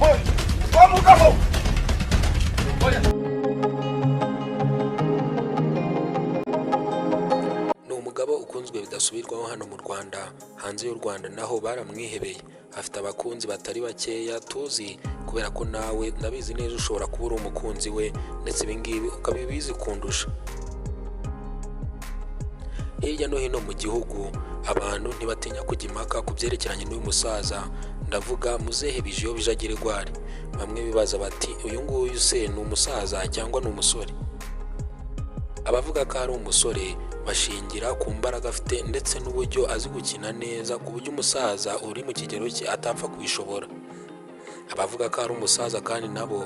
Wa mugabo we. Ni umugabo ukunzwe bidasubirwaho hano mu Rwanda, hanze y'u Rwanda naho baramwihebeye. Afite abakunzi batari bakeya tuzi, kubera ko nawe ndabizi neza ushobora kuba uri umukunzi we, ndetse ibi ngibi ukaba ubizi kundusha. Hirya no hino mu gihugu abantu ntibatinya kujya impaka ku byerekeranye n'uyu musaza, ndavuga muzehe Bijiyobija Geregwari. Bamwe bibaza bati uyu nguyu se ni umusaza cyangwa ni umusore? Abavuga ko ari umusore bashingira ku mbaraga afite ndetse n'uburyo azi gukina neza, ku buryo umusaza uri mu kigero cye atapfa kubishobora. Abavuga ko ari umusaza kandi nabo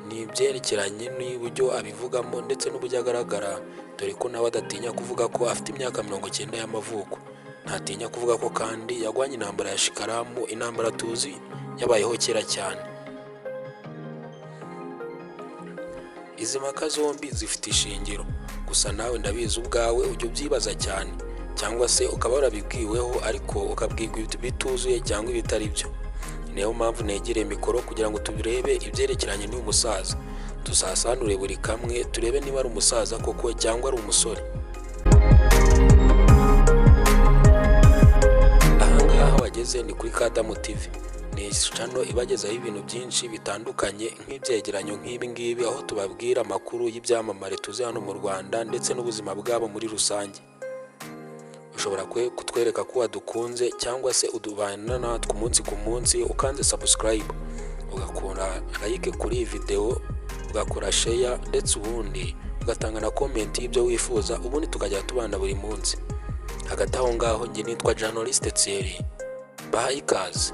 ni ibyerekeranye n'uburyo abivugamo ndetse n'uburyo agaragara, dore ko nawe adatinya kuvuga ko afite imyaka 90 y'amavuko. Ntatinya kuvuga ko kandi yarwanye intambara ya Shikaramu, intambara tuzi yabayeho kera cyane. Izi mpaka zombi zifite ishingiro, gusa nawe ndabizi ubwawe ujya ubyibaza cyane, cyangwa se ukaba warabibwiweho ariko ukabwirwa ibituzuye cyangwa ibitari byo. Niyo mpamvu negereye mikoro kugira ngo turebe ibyerekeranye n'uyu musaza, tusasanure buri kamwe turebe niba ari umusaza koko cyangwa ari umusore. Ahangaha wageze ni kuri Kadamu TV, ni channel ibagezaho ibintu byinshi bitandukanye nk'ibyegeranyo nk'ibi ngibi, aho tubabwira amakuru y'ibyamamare tuzi hano mu Rwanda ndetse n'ubuzima bwabo muri rusange. Ushobora kutwereka ko wadukunze cyangwa se udubana natwe umunsi ku munsi ukanze subscribe, ugakora like kuri iyi video, ugakora share, ndetse ubundi ugatanga na comment y'ibyo wifuza, ubundi tukajya tubana buri munsi. Hagati aho ngaho njye nitwa Journaliste Thierry, bahaye ikaze.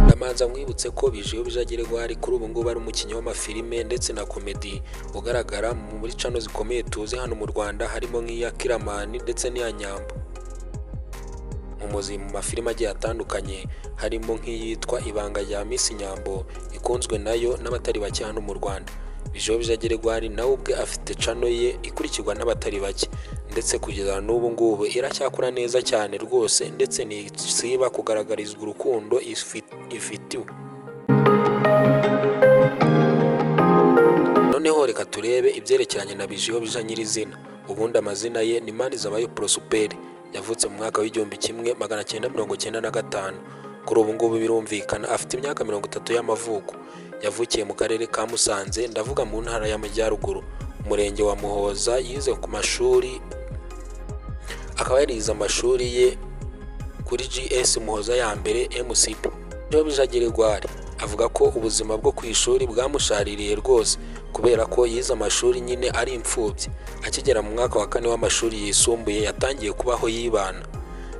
Ndamanza mwibutse ko Bijiyobija Geregwari kuri ubu ngubu ari umukinnyi w'amafilime ndetse na komedi ugaragara muri cano zikomeye tuzi hano mu Rwanda, harimo nk'iya Kiramani ndetse n'iya Nyambo. Mumuzi mu mafilime agiye atandukanye, harimo nk'iyitwa Ibanga rya Miss Nyambo ikunzwe nayo n'abatari bake hano mu Rwanda. Bijiyobija Geregwari nawe ubwe afite cano ye ikurikirwa n'abatari bake, ndetse kugeza n'ubu ngubu iracyakora neza cyane rwose, ndetse ntisiba kugaragarizwa urukundo ifitiwe. Noneho reka turebe ibyerekeranye na Bijiyobija nyirizina. Ubundi amazina ye ni Manizabayo Prosper, yavutse mu mwaka w'1995. Kuri ubu ngubu birumvikana afite imyaka 30 y'amavuko. Yavukiye mu karere ka Musanze, ndavuga mu ntara y'Amajyaruguru, umurenge wa Muhoza. Yize ku mashuri, akaba yarize amashuri ye kuri GS Muhoza ya mbere MCP. Bijiyobija Geregwari avuga ko ubuzima bwo ku ishuri bwamushaririye rwose, kubera ko yize amashuri nyine ari imfubyi. Akigera mu mwaka wa kane w'amashuri yisumbuye yatangiye kubaho yibana,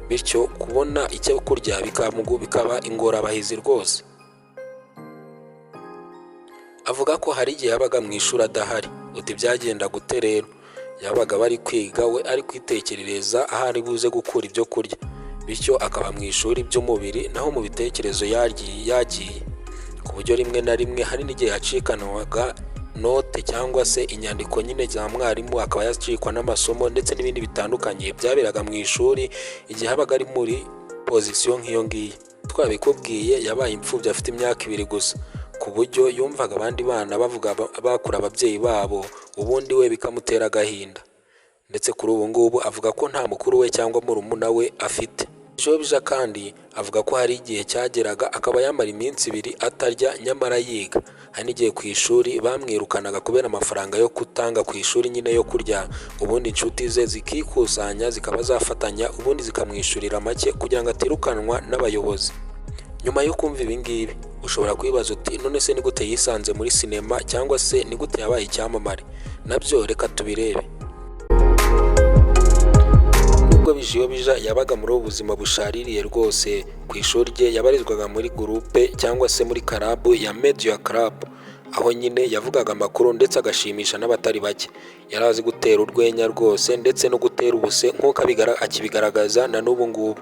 bityo kubona icyo kurya bikaba ingorabahizi rwose. Avuga ko hari igihe yabaga mu ishuri adahari, uti byagenda gute rero? Yabaga bari kwiga we ari kwitekerereza aho ari buze gukura ibyo kurya, bityo akaba mu ishuri by'umubiri naho mu bitekerezo yagiye, ku buryo rimwe na rimwe hari n'igihe yacikanwaga note cyangwa se inyandiko nyine za mwarimu, akaba yacikwa n'amasomo ndetse n'ibindi bitandukanye byaberaga mu ishuri igihe habaga ari muri pozisiyo nk'iyo ngiyo. Twabikubwiye yabaye imfubyi afite imyaka 2 gusa, ku buryo yumvaga abandi bana bavuga bakura ababyeyi babo, ubundi we bikamutera agahinda. Ndetse kuri ubu ngubu avuga ko nta mukuru we cyangwa murumuna we afite. Bijiyobija kandi avuga ko hari igihe cyageraga akaba yamara iminsi 2 atarya nyamara yiga. Hari n'igihe ku ishuri bamwirukanaga kubera amafaranga yo gutanga ku ishuri nyine yo kurya, ubundi inshuti ze zikikusanya zikaba zafatanya, ubundi zikamwishyurira make kugira ngo atirukanwa n'abayobozi. Nyuma yo kumva ibi ngibi ushobora kwibaza uti none se ni gute yisanze muri sinema cyangwa se ni gute yabaye icyamamare? Nabyo reka tubirebe. Nubwo Bijiyobija yabaga muri ubu buzima bushaririye rwose, ku ishuri rye yabarizwaga muri gurupe cyangwa se muri karabu ya Media Club, aho nyine yavugaga amakuru ndetse agashimisha n'abatari bake. Yari azi gutera urwenya rwose ndetse no gutera ubuse nk'uko akibigaragaza na n'ubu ngubu.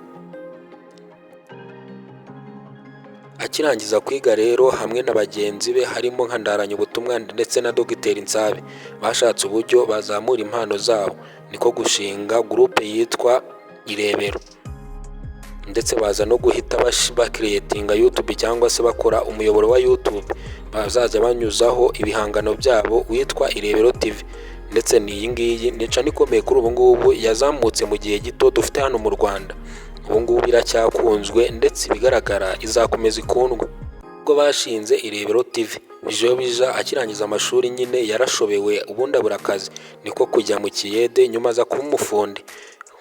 Akirangiza kwiga rero hamwe na bagenzi be harimo nka Ndaranya Ubutumwa ndetse na Dogiteri Nsabe, bashatse uburyo bazamura impano zabo, niko gushinga gurupe yitwa Irebero. Ndetse baza no guhita bacreatinga YouTube cyangwa se bakora umuyoboro wa YouTube bazajya banyuzaho ibihangano byabo witwa Irebero TV. Ndetse ni iyi ngiyi ni channel ikomeye kuri ubu ngubu, yazamutse mu gihe gito dufite hano mu Rwanda. Ubu ngubu iracyakunzwe, ndetse ibigaragara izakomeza ikundwe. Ubwo bashinze Irebero TV, Bijiyobija akirangiza amashuri nyine yarashobewe, ubundi abura akazi, niko kujya mu kiyede, nyuma aza kuba umufundi.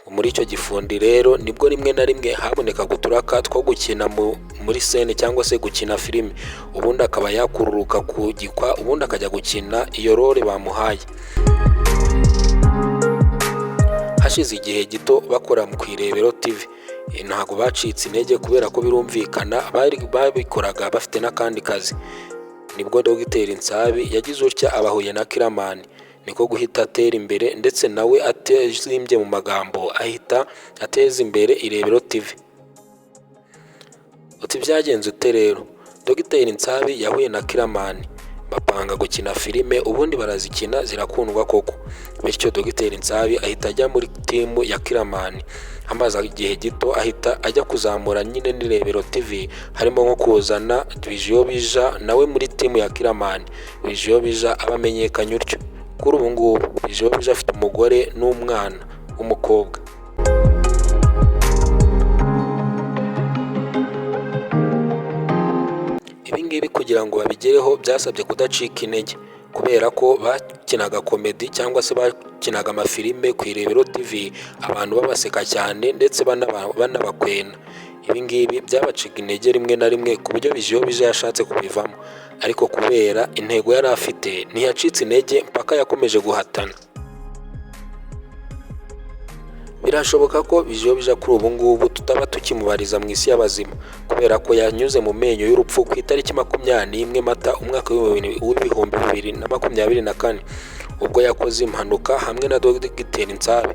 Muri icyo gifundi rero nibwo rimwe na rimwe habonekaga uturaka two gukina muri scene cyangwa se gukina filime, ubundi akaba yakururuka ku gikwa, ubundi akajya gukina iyo role bamuhaye. Hashize igihe gito bakora ku Irebero TV, ntabwo bacitse intege kubera ko birumvikana bari babikoraga bafite n'akandi kazi. Nibwo Dogiteri Nsabi yagize utya abahuye na Killaman, niko guhita atera imbere, ndetse nawe atazimbye mu magambo ahita ateza imbere Irebero TV. Uti byagenze ute rero? Dogiteri Nsabi yahuye na Killaman, bapanga gukina filime, ubundi barazikina zirakundwa koko. Bityo Dogiteri Nsabi ahita ajya muri team ya Killaman. Amaze igihe gito ahita ajya kuzamura nyine n'Irebero TV, harimo nko kuzana Bijiyobija nawe muri team ya Killaman. Bijiyobija aba amenyekanye utyo. Kuri ubu ngubu Bijiyobija afite umugore n'umwana w'umukobwa. Ibi ngibi kugira ngo babigereho byasabye kudacika intege, kubera ko bakinaga comedy cyangwa se bakinaga amafilime ku Irebero TV, abantu babaseka cyane ndetse banabakwena. Ibi ngibi byabacaga intege rimwe na rimwe, ku buryo Bijiyobija yashatse kubivamo, ariko kubera intego yari afite ntiyacitse intege mpaka yakomeje guhatana. Birashoboka ko Bijiyobija kuri ubu ngubu tutaba tukimubariza mu isi y'abazima, kubera ko yanyuze mu menyo y'urupfu ku itariki 21 Mata umwaka w'2024, ubwo yakoze impanuka hamwe na Dogiteri Nsabi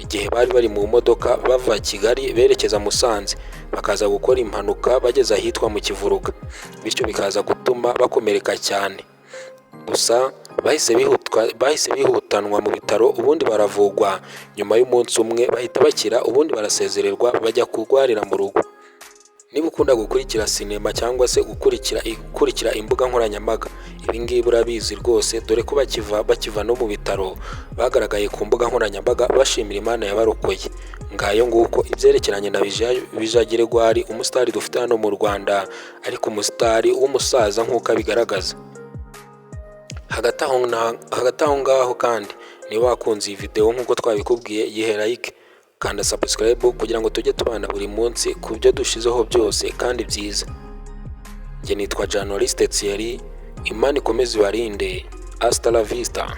igihe bari bari mu modoka bava Kigali berekeza Musanze, bakaza gukora impanuka bageze ahitwa mu Kivuruga, bityo bikaza gutuma bakomereka cyane. Gusa bahise bihutanwa mu bitaro, ubundi baravugwa, nyuma y'umunsi umwe bahita bakira, ubundi barasezererwa bajya kurwarira mu rugo. Niba ukunda gukurikira sinema cyangwa se gukurikira imbuga nkoranyambaga, ibi ngibi urabizi rwose, dore ko bakiva no mu bitaro bagaragaye ku mbuga nkoranyambaga bashimira Imana yabarokoye. Ngayo nguko ibyerekeranye na Bija Gregoire, umusitari dufite hano mu Rwanda, ariko umusitari w'umusaza nk'uko abigaragaza. Hagati aho ngaho kandi, niba wakunze iyi video nk'uko twabikubwiye, yihe like, kanda subscribe kugira ngo tujye tubana buri munsi ku byo dushizeho byose kandi byiza. Njye nitwa Journaliste Thierry, Imana ikomeze ibarinde. Hasta la vista.